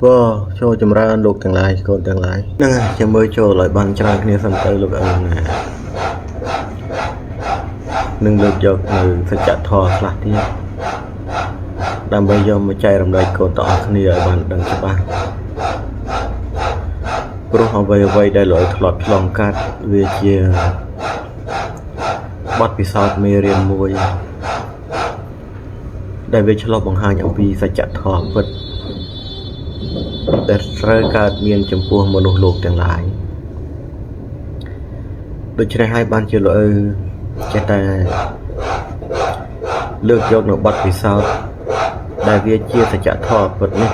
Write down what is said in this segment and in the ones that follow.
ពរចូលចម្រើនលោកទាំងឡាយកូនទាំងឡាយហ្នឹងហើយចាំមើលចូលឲ្យបានច្រើនគ្នាសិនទៅលោកឪណានឹងលើកយកនៅសច្ចធម៌ខ្លះទៀតដើម្បីយកមកចែករំលែកកូនទាំងអស់គ្នាឲ្យបានដឹងច្បាស់ព្រោះអ្វីៗដែលលោកឪធ្លាប់ឆ្លងកាត់វាជាបទពិសោធន៍មេរៀនមួយដែលវាឆ្លុះបង្ហាញអំពីសច្ចធម៌ពិតដែលត្រូវកើតមានចំពោះមនុស្សលោកទាំងឡាយដូច្នេះហើយបានជាលោកឪចេះតែលើកយកនៅបទពិសោធន៍ដែលវាជាសច្ចធម៌ពិតនេះ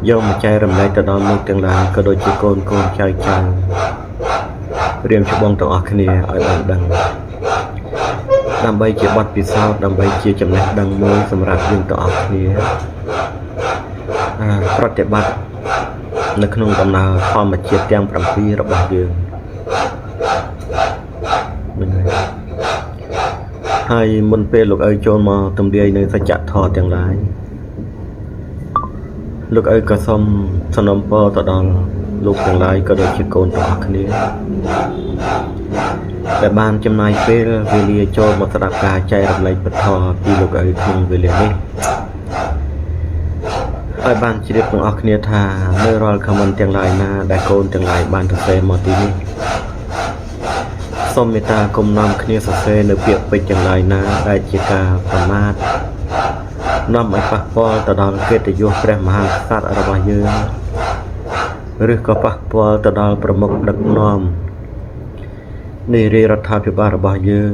យកមកចែករំលែកទៅដល់លោកទាំងឡាយក៏ដូចជាកូនកូនចៅចៅរៀមច្បងទាំងអស់គ្នាឲ្យបានដឹងដើម្បីជាបទពិសោធន៍ដើម្បីជាចំណេះដឹងមួយសម្រាប់យើងទាំងអស់គ្នាប្រតិបត្តិនៅក្នុងដំណើរធម្មជាតិទាំង7របស់យើងហ្នឹងហើយមុនពេលលោកឪចូលមកទម្លាយនៅសច្ចធម៌ទាំងឡាយលោកឪក៏សូមសំណូមពរទៅដល់លោកទាំងឡាយក៏ដូចជាកូនទាំងអស់គ្នាដែលបានចំណាយពេលវេលាចូលមកស្ដាប់ការចែករំលែកពធពីលោកឪក្នុងវេលានេះឲ្យបានជ្រាបទាំងអស់គ្នាថានៅរាល់ comment ទាំងឡាយណាដែលកូនទាំងឡាយបានសរសេរមកទីនេះសូមមេត្តាកុំនាំគ្នាសរសេរនៅពាក្យពេចន៍ទាំងឡាយណាដែលជាការប្រមាថនាំឲ្យប៉ះពាល់ទៅដល់កិត្តិយសព្រះមហាក្សត្ររបស់យើងឬក៏ប៉ះពាល់ទៅដល់ប្រមុខដឹកនាំនៃរាជរដ្ឋាភិបាលរបស់យើង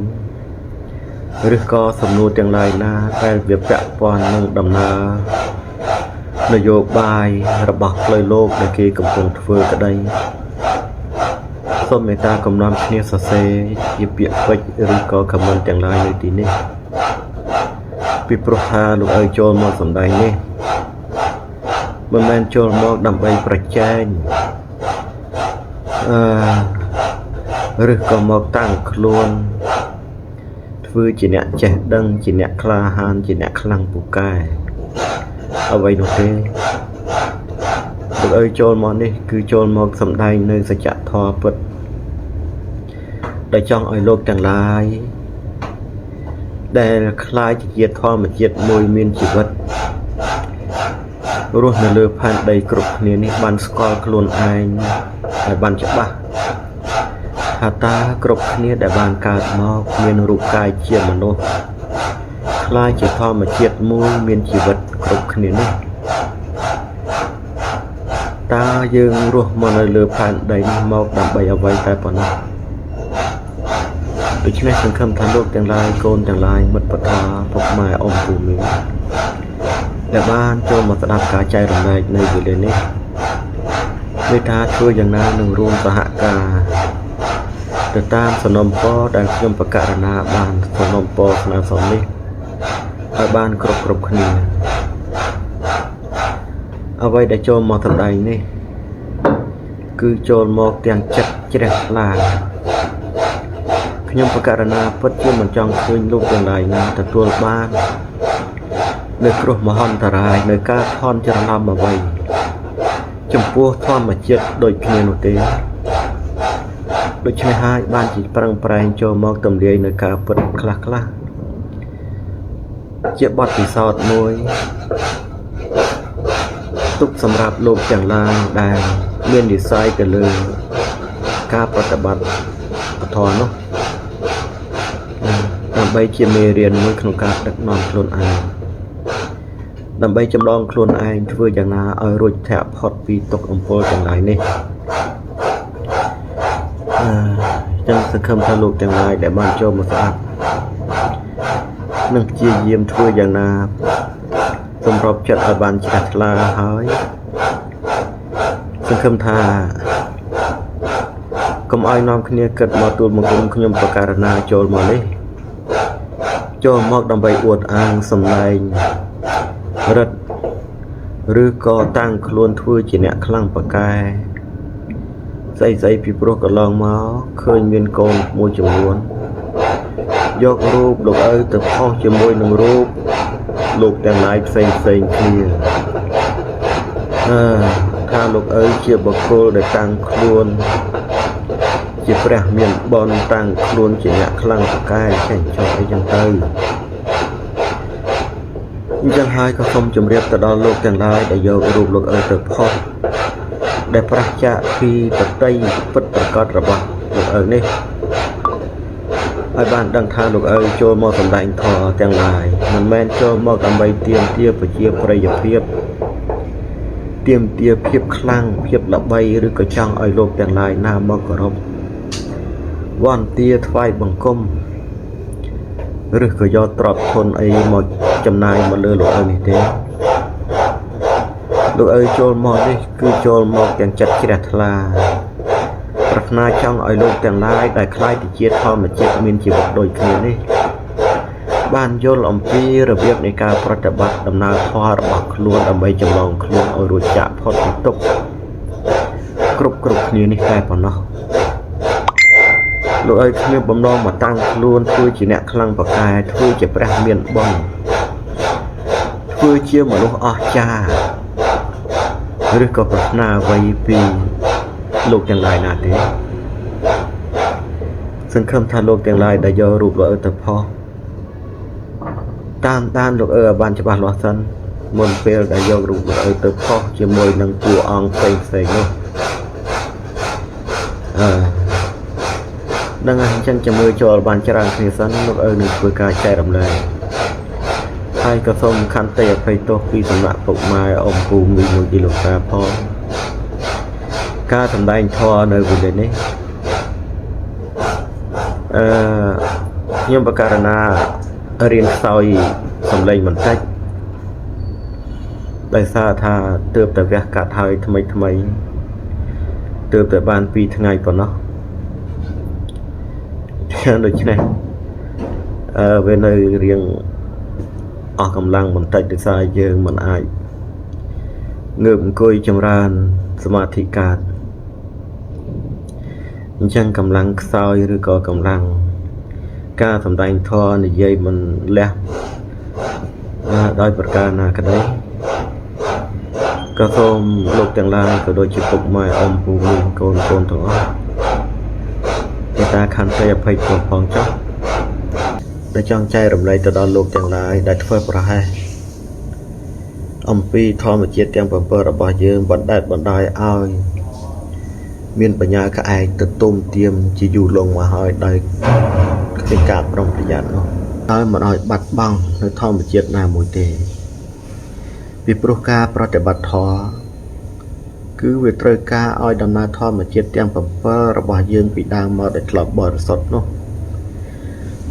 ឬក៏សំណួរទាំងឡាយណាដែលវាពាក់ព័ន្ធនឹងដំណើរនយោបាយរបស់ផ្លូវលោកដែលគេកំពុងធ្វើក្តីសូមមេត្តាកុំនាំគ្នាសរសេរជាពាក្យពេចន៍ឬក៏ comment ទាំងឡាយនៅទីនេះពីព្រោះថាលោកឪចូលមកសម្ដែងនេះមិនមែនចូលមកដើម្បីប្រជែងឬក៏មកតាំងខ្លួនធ្វើជាអ្នកចេះដឹងជាអ្នកក្លាហានជាអ្នកខ្លាំងពូកែអ្វីនោះទេលោកឪចូលមកនេះគឺចូលមកសម្ដែងនៅសច្ចធម៌ពិតដែលចង់ឲ្យលោកទាំងឡាយដែលក្លាយជាធម្មជាតិមួយមានជីវិតរស់នៅលើផែនដីគ្រប់គ្នានេះបានស្គាល់ខ្លួនឯងឲ្យបានច្បាស់ថាតើគ្រប់គ្នាដែលបានកើតមកមានរូបកាយជាមនុស្សក្លាយជាធម្មជាតិមួយមានជីវិតគ្រប់គ្នានេះតើយើងរស់មកនៅលើផែនដីនេះមកដើម្បីអ្វីតែប៉ុណ្ណោះដូច្នេះសង្ឃឹមថាលោកទាំងឡាយកូនទាំងឡាយមិត្តបតាពុកម៉ែអ៊ំពូមីងដែលបានចូលមកស្ដាប់ការចែករំលែកនៅវេលានេះមេត្តាធ្វើយ៉ាងណានឹងរួមសហការទៅតាមសំណូមពរដែលខ្ញុំបកករណាបានសំណូមពរស្នើសុំនេះឲ្យបានគ្រប់គ្នាអ្វីដែលចូលមកសម្ដែងនេះគឺចូលមកទាំងចិត្តជ្រះថ្លាខ្ញុំបកករណាពិតជាមិនចង់ឃើញលោកទាំងឡាយណាទទួលបាននៅគ្រោះមហន្តរាយនៅការថន់ច្រឡំអ្វីចំពោះធម្មជាតិដូចគ្នានោះទេដូច្នេះហើយបានជាប្រឹងប្រែងចូលមកទម្លាយនៅការពិតខ្លះៗជាបទពិសោធន៍មួយទុកសម្រាប់លោកទាំងឡាយដែលមាននិស្ស័យទៅលើការប្រតិបត្តិធម៌នោះដើម្បីជាមេរៀនមួយក្នុងការដឹកនាំខ្លួនឯងដើម្បីចម្លងខ្លួនឯងធ្វើយ៉ាងណាឲ្យរួចធាក់ផុតពីទុក្ខអំពើទាំងឡាយនេះចឹងសង្ឃឹមថាលោកទាំងឡាយដែលបានចូលមកស្ដាប់នឹងព្យាយាមធ្វើយ៉ាងណាសម្របចិត្តឲ្យបានជ្រះថ្លាហើយសង្ឃឹមថាកុំឲ្យនាំគ្នាគិតមកទូលបង្គំខ្ញុំបករណាចូលមកនេះចូលមកដើម្បីអួតអាងសម្ដែងរិទ្ធឬក៏តាំងខ្លួនធ្វើជាអ្នកខ្លាំងពូកែស្អីពីព្រោះកន្លងមកឃើញមានកូនមួយចំនួនយករូបលោកឪទៅផុសជាមួយនឹងរូបលោកទាំងឡាយផ្សេងគ្នា អឺថាលោកឪជាបុគ្គលដែលតាំងខ្លួនជាព្រះមានបុណ្យតាំងខ្លួនជាអ្នកខ្លាំងពូកែចេះចុះអីចឹងទៅអញ្ចឹងហើយក៏សូមជម្រាបទៅដល់លោកទាំងឡាយដែលយករូបលោកឪទៅផុសដែលប្រះចាកពីតតីពិតប្រកបរបស់លោកឪនេះឲ្យបានដឹងថាលោកឪចូលមកសម្ដែងធម៌ទាំងឡាយមិនមែនចូលមកដើម្បីទាមទារប្រជាប្រិយភាពទាមទារភាពខ្លាំងភាពល្បីឬក៏ចង់ឲ្យលោកទាំងឡាយណាមកគោរពវន្តាថ្វាយបង្គំឬក៏យកទ្រព្យធនអីមកចំណាយមកលើលោកឪនេះទេលោកឪចូលមកនេះគឺចូលមកទាំងចិត្តជ្រះថ្លាប្រាថ្នាចង់ឲ្យលោកទាំងឡាយដែលក្លាយទៅជាធម្មជាតិមានជីវិតដូចគ្នានេះបានយល់អំពីរបៀបនៃការប្រតិបត្តិដំណើរធម៌របស់ខ្លួនដើម្បីចម្លងខ្លួនឲ្យរួចចាកផុតពីទុក្ខគ្រប់គ្នានេះតែប៉ុណ្ណោះលោកឲ្យគ្មានបំណងមកតាំងខ្លួនធ្វើជាអ្នកខ្លាំងពូកែធ្វើជាព្រះមានបុណ្យធ្វើជាមនុស្សអស្ចារ្យឬក៏ប្រាថ្នាអ្វីពីលោកទាំងឡាយណាទេសង្ឃឹមថាលោកទាំងឡាយដែលយករូបលោកឪទៅផុសតាមដានលោកឪឲ្យបានច្បាស់លាស់សិនមុនពេលដែលយករូបលោកឪទៅផុសជាមួយនឹងតួអង្គផ្សេងៗនោះនឹងអញ្ចឹងចាំមើលចូលបានច្រើនគ្នាសិនលោកឪនឹងធ្វើការចែករំលែកហើយក៏សូមខន្តីអភ័យទោសពីសំណាក់ពុកម៉ែអ៊ំពូមីងមួយលោកតាផងការសម្ដែងធម៌នៅវេលានេះខ្ញុំបករណារៀនខ្សោយសំឡេងបន្តិចដោយសារថាទើបតែវះកាត់ហើយថ្មីទើបតែបាន2ថ្ងៃប៉ុណ្ណោះដូច្នេះវានៅរៀងអស់កម្លាំងបន្តិចដោយសារយើងមិនអាចងើបអង្គុយចម្រើនសមាធិកើតអញ្ចឹងកម្លាំងខ្សោយឬក៏កម្លាំងការសម្ដែងធម៌និយាយមិនលះដោយប្រការណាក្តីក៏សូមលោកទាំងឡាយក៏ដូចជាពុកម៉ែអ៊ំពូមីងកូនទាំងអស់មេត្តាខន្តីអភ័យទោសផងចុះដែលចង់ចែករំលែកទៅដល់លោកទាំងឡាយដែលធ្វើប្រហែសអំពីធម្មជាតិទាំង7របស់យើងបណ្ដែតបណ្ដោយឲ្យមានបញ្ញាក្អែកទៅទុំទៀមជាយូរលង់មកហើយដោយគ្មានការប្រុងប្រយ័ត្ននោះហើយមិនឲ្យបាត់បង់នៅធម្មជាតិណាមួយទេពីព្រោះការប្រតិបត្តិធម៌គឺវាត្រូវការឲ្យដំណើរធម្មជាតិទាំង7របស់យើងពីដើមមកដែលធ្លាប់បរិសុទ្ធនោះ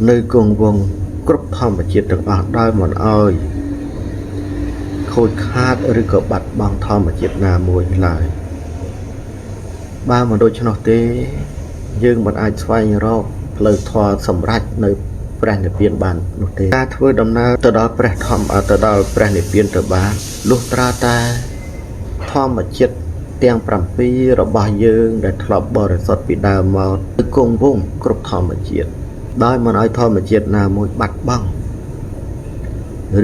នៅគង់វង្សគ្រប់ធម្មជាតិទាំងអស់ដោយមិនឲ្យខូចខាតឬក៏បាត់បង់ធម្មជាតិណាមួយឡើយបើមិនដូច្នោះទេយើងមិនអាចស្វែងរកផ្លូវធម៌សម្រេចនៅព្រះនិព្វានបាននោះទេការធ្វើដំណើរទៅដល់ព្រះធម្មទៅដល់ព្រះនិព្វានទៅបានលុះត្រាតែធម្មជាតិទាំង7របស់យើងដែលធ្លាប់បរិសុទ្ធពីដើមមកគឺគង់វង្សគ្រប់ធម្មជាតិដោយមិនឲ្យធម្មជាតិណាមួយបាត់បង់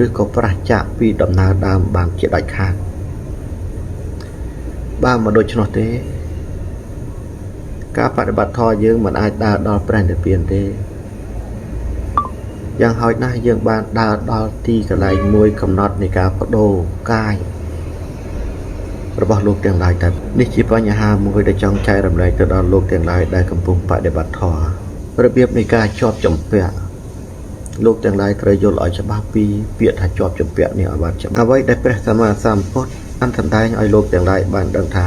ឬក៏ប្រះចាកពីដំណើរដើមបានជាដាច់ខាតបើមិនដូច្នោះទេការបដិបត្តិធម៌យើងមិនអាចដើរដល់ព្រះនិព្វានទេយ៉ាងហោចណាស់យើងបានដើរដល់ទីកន្លែងមួយកំណត់នៃការបដូរកាយរបស់លោកទាំងឡាយតែនេះជាបញ្ហាមួយដែលចង់ចែករំលែកទៅដល់លោកទាំងឡាយដែលកំពុងបដិបត្តិធម៌របៀបនៃការជាប់ជំពាក់លោកទាំងឡាយត្រូវយល់ឲ្យច្បាស់ពីពាក្យថាជាប់ជំពាក់នេះឲ្យបានច្បាស់អ្វីដែលព្រះសម្មាសម្ពុទ្ធបានសម្ដែងឲ្យលោកទាំងឡាយបានដឹងថា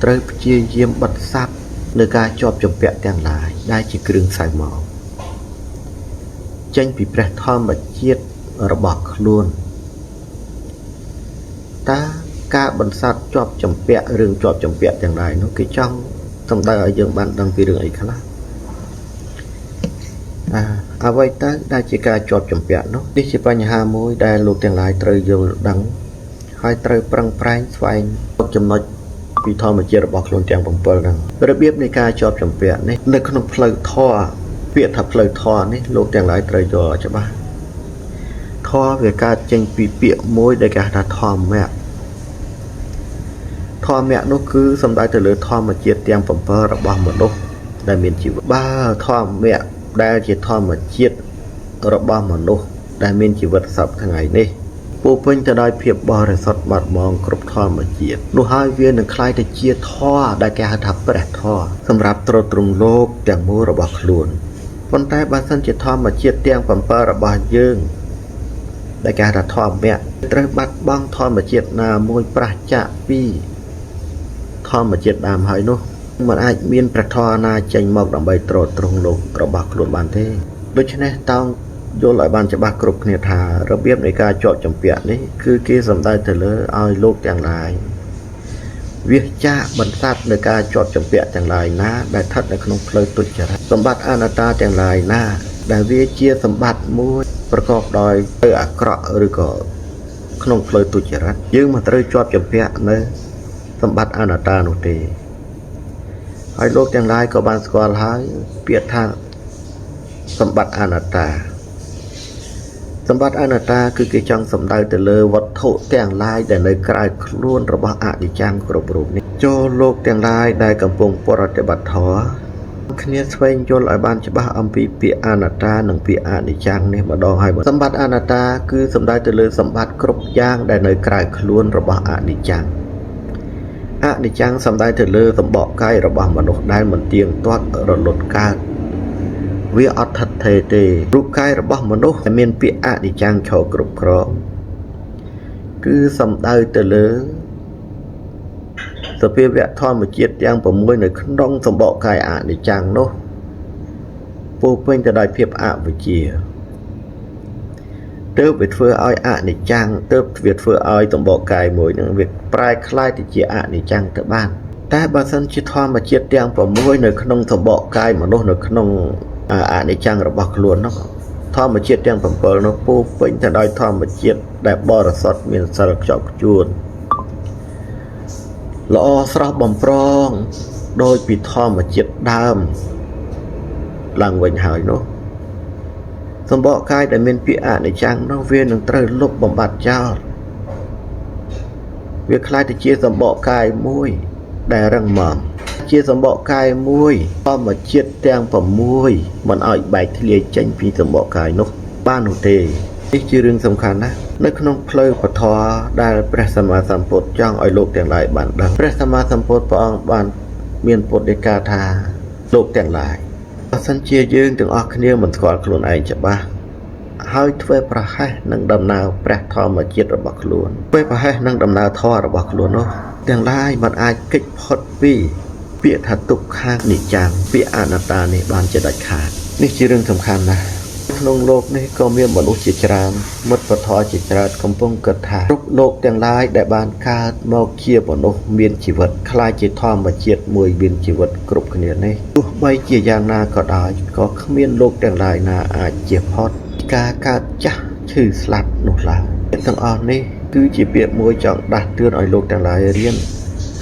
ត្រូវព្យាយាមបិទសាប់នៅការជាប់ជំពាក់ទាំងឡាយដែលជាគ្រឿងសៅមកចេញពីព្រះធម្មជាតិរបស់ខ្លួនតើការបន្សាត់ជាប់ជំពាក់រឿងជាប់ជំពាក់ទាំងឡាយនោះគេចង់សំដៅឲ្យយើងបានដឹងពីរឿងអីខ្លះអ្វីទៅដែលជាការជាប់ជំពាក់នោះនេះជាបញ្ហាមួយដែលលោកទាំងឡាយត្រូវយល់ដឹងហើយត្រូវប្រឹងប្រែងស្វែងរកចំណុចពីធម្មជាតិរបស់ខ្លួនទាំង7ហ្នឹងរបៀបនៃការជាប់ជំពាក់នេះនៅក្នុងផ្លូវធម៌ពាក្យថាផ្លូវធម៌នេះលោកទាំងឡាយត្រូវយល់ច្បាស់ធម៌វាកើតចេញពីពាក្យមួយដែលគេហៅថាធម្មៈ មៈនោះគឺសំដៅទៅលើធម្មជាតិទាំង7របស់មនុស្សដែលមានជីវិតបើធម្មៈដែលជាធម្មជាតិរបស់មនុស្សដែលមានជីវិតសព្វថ្ងៃនេះពោពេញទៅដោយភាពបរិសុទ្ធបាត់បង់គ្រប់ធម្មជាតិនោះហើយវានឹងក្លាយទៅជាធម៌ដែលគេហៅថាព្រះធម៌សម្រាប់ទ្រទ្រង់លោកទាំងមូលរបស់ខ្លួនប៉ុន្តែបើសិនជាធម្មជាតិទាំង7របស់យើងដែលគេហៅថាធម្មៈត្រូវបាត់បង់ធម្មជាតិណាមួយប្រះចាកពីធម្មជាតិដើមហើយនោះมันអាចមានព្រះធម៌ណាចេញមកដើម្បីទ្រទ្រង់លោករបស់ខ្លួនបានទេដូច្នេះតោងយល់ឲ្យបានច្បាស់គ្រប់គ្នាថារបៀបនៃការជាប់ចម្ពាក់នេះគឺគេសំដៅទៅលើឲ្យលោកទាំងឡាយវាសចាកបន្សាត់នៅការជាប់ចម្ពាក់ទាំងឡាយណាដែលស្ថិតនៅក្នុងផ្លូវទុច្ចរិតសម្បត្តិអនត្តាទាំងឡាយណាដែលវាជាសម្បត្តិមួយប្រកបដោយផ្លូវអាក្រក់ឬក៏ក្នុងផ្លូវទុច្ចរិតយើងមិនត្រូវជាប់ចម្ពាក់នៅសម្បត្តិអនត្តានោះទេហើយលោកទាំងឡាយក៏បានស្គាល់ហើយពាក្យថាសម្បត្តិអនត្តាសម្បត្តិអនត្តាគឺគេចង់សំដៅទៅលើវត្ថុទាំងឡាយដែលនៅក្រៅខ្លួនរបស់អនិច្ចំគ្រប់រូបនេះចូលលោកទាំងឡាយដែលកំពុងប្រតិបត្តិធម៌គ្នាស្វែងយល់ឲ្យបានច្បាស់អំពីពាក្យអនត្តានិងពាក្យអនិច្ចំនេះម្ដងហើយសម្បត្តិអនត្តាគឺសំដៅទៅលើសម្បត្តិគ្រប់យ៉ាងដែលនៅក្រៅខ្លួនរបស់អនិច្ចំអនិច្ចំសំដៅទៅលើសម្បកកាយរបស់មនុស្សដែលមិនទៀងទាត់រលត់កើតវាអត់ថិតថេរទេរូបកាយរបស់មនុស្សដែលមានពាក្យអនិច្ចំឈរគ្រប់គ្រងគឺសំដៅទៅលើសភាវៈធម្មជាតិទាំង6នៅក្នុងសម្បកកាយអនិច្ចំនោះពោពេញទៅដោយភាពអវិជ្ជាទើបវាធ្វើឲ្យអនិច្ចំទើបវាធ្វើឲ្យសម្បកកាយមួយនឹងវាប្រែក្លាយទៅជាអនិច្ចំទៅបានតែបើសិនជាធម្មជាតិទាំង6នៅក្នុងសម្បកកាយមនុស្សនៅក្នុងអនិច្ចំរបស់ខ្លួននោះធម្មជាតិទាំង7នោះពោពេញទៅដោយធម្មជាតិដែលបរិសុទ្ធមានសិលខ្ជាប់ខ្ជួនល្អស្រស់បំព្រងដោយពីធម្មជាតិដើមឡើងវិញហើយនោះសម្បកកាយដែលមានពាក្យអនិច្ចំនោះវានឹងត្រូវលុបបំបាត់ចោលវាក្លាយទៅជាសម្បកកាយមួយដែលរឹងមាំជាសម្បកកាយមួយធម្មជាតិទាំង6មិនឲ្យបែកធ្លាយចេញពីសម្បកកាយនោះបាននោះទេនេះជារឿងសំខាន់ណាស់នៅក្នុងផ្លូវពធដែលព្រះសម្មាសម្ពុទ្ធចង់ឲ្យលោកទាំងឡាយបានដឹងព្រះសម្មាសម្ពុទ្ធព្រះអង្គបានមានពុទ្ធដីកាថាលោកទាំងឡាយបើសិនជាយើងទាំងអស់គ្នាមិនស្គាល់ខ្លួនឯងច្បាស់ហើយធ្វើប្រហែសនឹងដំណើរព្រះធម្មជាតិរបស់ខ្លួនធ្វើប្រហែសនឹងដំណើរធម៌របស់ខ្លួននោះទាំងឡាយមិនអាចគេចផុតពីពាក្យថាទុក្ខនិច្ចំពាក្យអនត្តានេះបានជាដាច់ខាតនេះជារឿងសំខាន់ណាស់ក្នុងលោកនេះក៏មានមនុស្សជាច្រើនមិត្តពធជាច្រើនកំពុងគិតថាគ្រប់លោកទាំងឡាយដែលបានកើតមកជាមនុស្សមានជីវិតក្លាយជាធម្មជាតិមួយមានជីវិតគ្រប់គ្នានេះទោះបីជាយ៉ាងណាក៏ដោយក៏គ្មានលោកទាំងឡាយណាអាចជៀសផុតការកើតចាស់ឈឺស្លាប់នោះឡើយទាំងអស់នេះគឺជាពាក្យមួយចង់ដាស់តឿនឲ្យលោកទាំងឡាយរៀន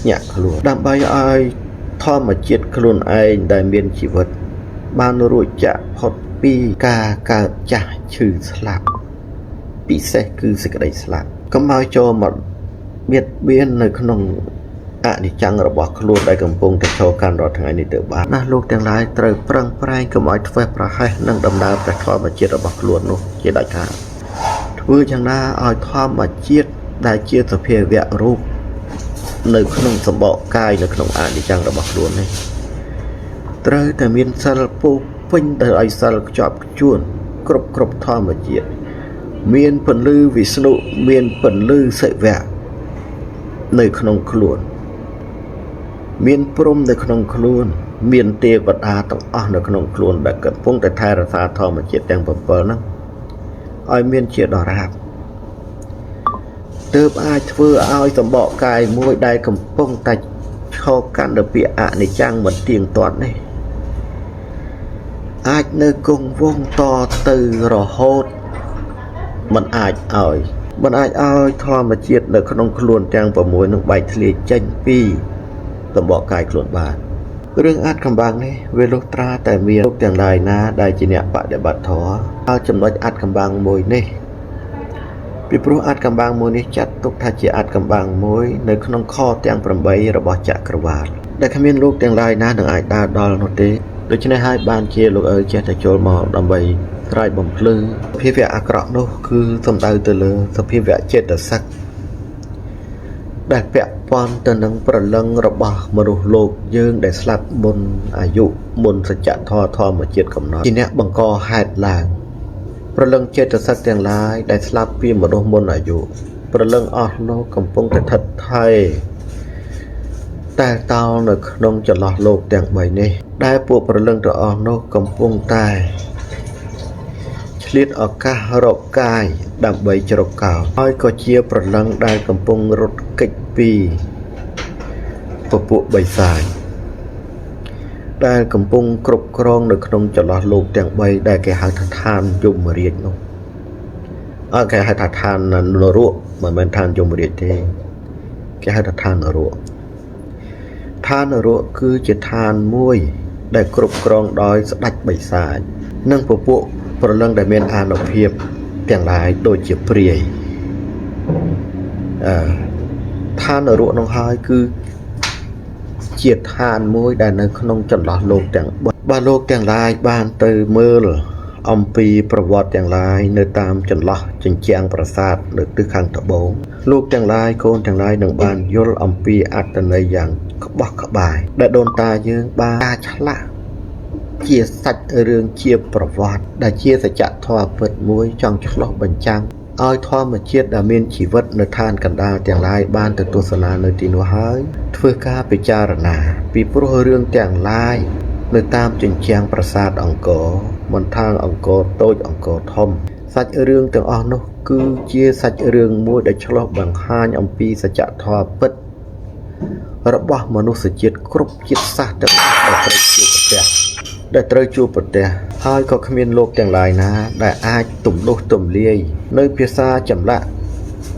ញាក់ខ្លួនដើម្បីឲ្យធម្មជាតិខ្លួនឯងដែលមានជីវិតបានរួចចាកផុតពីការកើតចាស់ឈឺស្លាប់ពិសេសគឺសេចក្តីស្លាប់កុំឲ្យចូលមកបៀតបៀននៅក្នុងអនិច្ចំរបស់ខ្លួនដែលកំពុងតែឈរកាន់រាល់ថ្ងៃនេះទៅបានណាលោកទាំងឡាយត្រូវប្រឹងប្រែងកុំឲ្យធ្វេសប្រហែសនឹងដំណើរព្រះធម្មជាតិរបស់ខ្លួននោះជាដាច់ខាតធ្វើយ៉ាងណាឲ្យធម្មជាតិដែលជាសភាវៈរូបនៅក្នុងសម្បកកាយនៅក្នុងអនិច្ចំរបស់ខ្លួននេះត្រូវតែមានសិលពោពេញទៅឲ្យសិលខ្ជាប់ខ្ជួនគ្រប់ធម្មជាតិមានពន្លឺវិស្ណុមានពន្លឺសិវៈនៅក្នុងខ្លួនមានព្រំនៅក្នុងខ្លួនមានទេវតាទាំងអស់នៅក្នុងខ្លួនដែលកំពុងតែថែរក្សាធម្មជាតិទាំង7ហ្នឹងឲ្យមានជាដរាបទើបអាចធ្វើឲ្យសម្បកកាយមួយដែលកំពុងតែឈរកាន់នៅពាក្យអនិច្ចំមិនទៀងទាត់នេះអាចនៅគង់វង្សតទៅរហូតមិនអាចឲ្យធម្មជាតិនៅក្នុងខ្លួនទាំង6នឹងបែកធ្លាយចេញពីសម្បកកាយខ្លួនបានរឿងអាចកំបាំងនេះវាលុះត្រាតែមានលោកទាំងឡាយណាដែលជាអ្នកបដិបត្តិធម៌ហើយចំណុចអាចកំបាំងមួយនេះ ពីព្រោះអាចកំបាំងមួយនេះចាត់ទុកថាជាអាចកំបាំងមួយនៅក្នុងខទាំង8របស់ចក្រវាលដែលគ្មានលោកទាំងឡាយណានឹងអាចដើរដល់នោះទេដូច្នេះហើយបានជាលោកឪចេះតែចូលមកដើម្បីស្រែកបំភ្លឺភាវៈអាក្រក់នោះគឺសំដៅទៅលើសភាវៈចេតសិកដែលពាក់ព័ន្ធទៅនឹងព្រលឹងរបស់មនុស្សលោកយើងដែលស្លាប់មុនអាយុមុនសច្ចធម៌ធម្មជាតិកំណត់ជាអ្នកបង្កហេតុឡើងព្រលឹងចេតសិកទាំងឡាយដែលស្លាប់ពីមនុស្សមុនអាយុព្រលឹងអស់នោះកំពុងតែថិតថេរតែតោនៅក្នុងចន្លោះលោកទាំង3នេះដែលពួកព្រលឹងទាំងអស់នោះកំពុងតែឆ្លៀតឱកាសរកកាយដើម្បីជ្រកកោនហើយក៏ជាព្រលឹងដែលកំពុងរត់គេចពីពពួកបិសាចដែលកំពុងគ្រប់គ្រងនៅក្នុងចន្លោះលោកទាំង3ដែលគេហៅថាឋានយមរាជនោះអើគេហៅថាឋាននរកមិនមែនឋានយមរាជទេគេហៅថាឋាននរកឋាននរកគឺជាឋានមួយដែលគ្រប់គ្រងដោយស្ដេចបិសាចនិងពពួកព្រលឹងដែលមានអានុភាពទាំងឡាយដូចជាព្រាយអឺឋាននរកនោះហើយគឺជាឋានមួយដែលនៅក្នុងចន្លោះលោកទាំង3បើលោកទាំងឡាយបានទៅមើលអំពីប្រវត្តិទាំងឡាយនៅតាមចន្លោះជញ្ជាំងប្រាសាទនៅទិសខាងត្បូងលោកទាំងឡាយកូនទាំងឡាយនឹងបានយល់អំពីអត្ថន័យយ៉ាងក្បោះក្បាយដែលដូនតាយើងបានឆ្លាក់ជាសាច់រឿងជាប្រវត្តិដែលជាសច្ចធម៌ពិតមួយចង់ឆ្លុះបញ្ចាំងឲ្យធម្មជាតិដែលមានជីវិតនៅឋានកណ្ដាលទាំងឡាយបានទៅទស្សនានៅទីនោះហើយធ្វើការពិចារណាពីព្រោះរឿងទាំងឡាយនៅតាមជញ្ជាំងប្រាសាទអង្គរមិនថាងអង្គរតូចអង្គរធំសាច់រឿងទាំងអស់នោះគឺជាសាច់រឿងមួយដែលឆ្លុះបង្ហាញអំពីសច្ចធម៌ពិតរបស់មនុស្សជាតិគ្រប់ជាតិសាសន៍ទាំងអស់ដែលត្រូវជួបប្រទះហើយក៏គ្មានលោកទាំងឡាយណាដែលអាចទម្លុះទម្លាយនៅភាសាចម្លាក់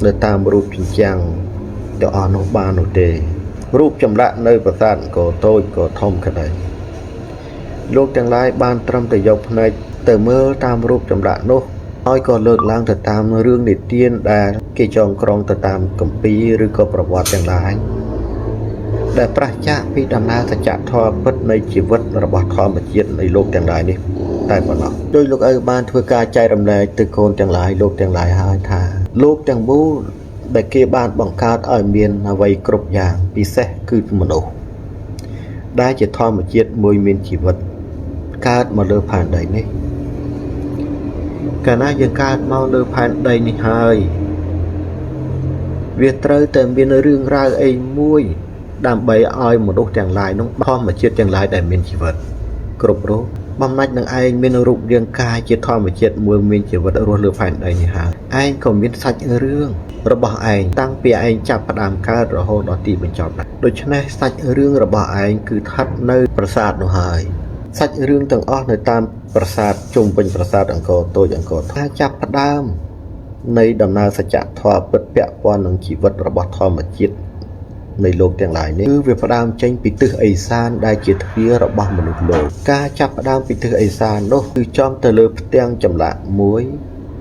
នៅតាមរូបជញ្ជាំងទាំងអស់នោះបាននោះទេរូបចម្លាក់នៅប្រាសាទអង្គរតូចក៏ធំក្តីលោកទាំងឡាយបានត្រឹមតែយកភ្នែកទៅមើលតាមរូបចម្លាក់នោះហើយក៏លើកឡើងទៅតាមរឿងនិទានដែលគេចងក្រងទៅតាមគម្ពីរឬក៏ប្រវត្តិទាំងឡាយដែលប្រឆាចពីដំណើរសច្ចធម៌ពិតនៃជីវិតរបស់ធម្មជាតិនៃលោកទាំងឡាយនេះតែប៉ុណ្ណោះដោយលោកឪបានធ្វើការចែករំលែកទៅកូនទាំងឡាយលោកទាំងឡាយហើយថាលោកទាំងមូលដែលគេបានបង្កើតឲ្យមានអ្វីគ្រប់យ៉ាងពិសេសគឺមនុស្សដែលជាធម្មជាតិមួយមានជីវិតកើតមកលើផែនដីនេះកាលណាយើងកើតមកលើផែនដីនេះហើយវាត្រូវតែមានរឿងរ៉ាវអីមួយដើម្បីឲ្យមនុស្សទាំងឡាយនោះធម្មជាតិទាំងឡាយដែលមានជីវិតគ្រប់រូបបំណាច់នឹងឯងមានរូបរាងកាយជាធម្មជាតិមួយមានជីវិតរស់លើផែនដីនេះហើយឯងក៏មានសាច់រឿងរបស់ឯងតាំងពីឯងចាប់ផ្ដើមកើតរហូតដល់ទីបញ្ចប់ដែរដូច្នេះសាច់រឿងរបស់ឯងគឺស្ថិតនៅប្រាសាទនោះហើយសាច់រឿងទាំងអស់នៅតាមប្រាសាទជុំវិញប្រាសាទអង្គរតូចអង្គរធំចាប់ផ្ដើមនៃដំណើរសច្ចធម៌ពិតពាក់ព័ន្ធនឹងជីវិតរបស់ធម្មជាតិនៃលោកទាំងឡាយនេះគឺវាផ្ដើមចេញពីទិសឦសានដែលជាទ្វាររបស់មនុស្សលោកការចាប់ផ្ដើមពីទិសឦសាននោះគឺចំទៅលើផ្ទាំងចម្លាក់មួយ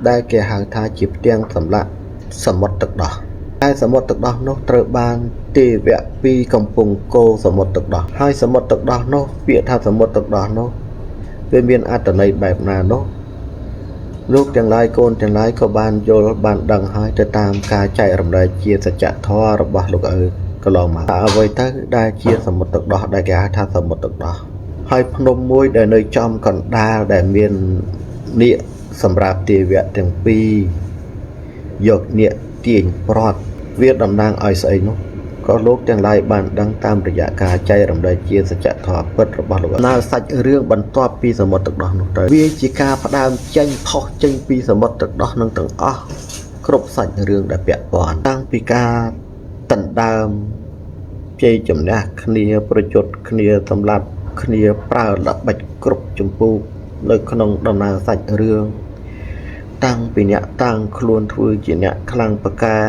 ដែលគេហៅថាជាផ្ទាំងចម្លាក់សមុទ្រទឹកដោះហើយសមុទ្រទឹកដោះនោះត្រូវបានទេវៈពីរកំពុងកូរសមុទ្រទឹកដោះហើយសមុទ្រទឹកដោះនោះពាក្យថាសមុទ្រទឹកដោះនោះវាមានអត្ថន័យបែបណានោះលោកទាំងឡាយកូនទាំងឡាយក៏បានយល់បានដឹងហើយទៅតាមការចែករំលែកជាសច្ចធម៌របស់លោកឪកន្លងមកអ្វីទៅដែលជាសមុទ្រទឹកដោះដែលគេហៅថាសមុទ្រទឹកដោះហើយភ្នំមួយដែលនៅចំកណ្ដាលដែលមាននាគសម្រាប់ទេវៈទាំងពីរយកនាគទាញប្រត់វាតំណាងឲ្យស្អីនោះក៏លោកទាំងឡាយបានដឹងតាមរយៈការចែករំលែកជាសច្ចធម៌ពិតរបស់លោកណាសាច់រឿងបន្ទាប់ពីសមុទ្រទឹកដោះនោះទៅវាជាការផ្ដើមចេញផុសចេញពីសមុទ្រទឹកដោះនឹងទាំងអស់គ្រប់សាច់រឿងដែលពាក់ព័ន្ធតាំងពីការដណ្ដើមជ័យជំនះគ្នាប្រយុទ្ធគ្នាសម្លាប់គ្នាប្រើល្បិចគ្រប់ចម្ពោះនៅក្នុងដំណើរសាច់រឿងតាំងពីអ្នកតាំងខ្លួនធ្វើជាអ្នកខ្លាំងពកែ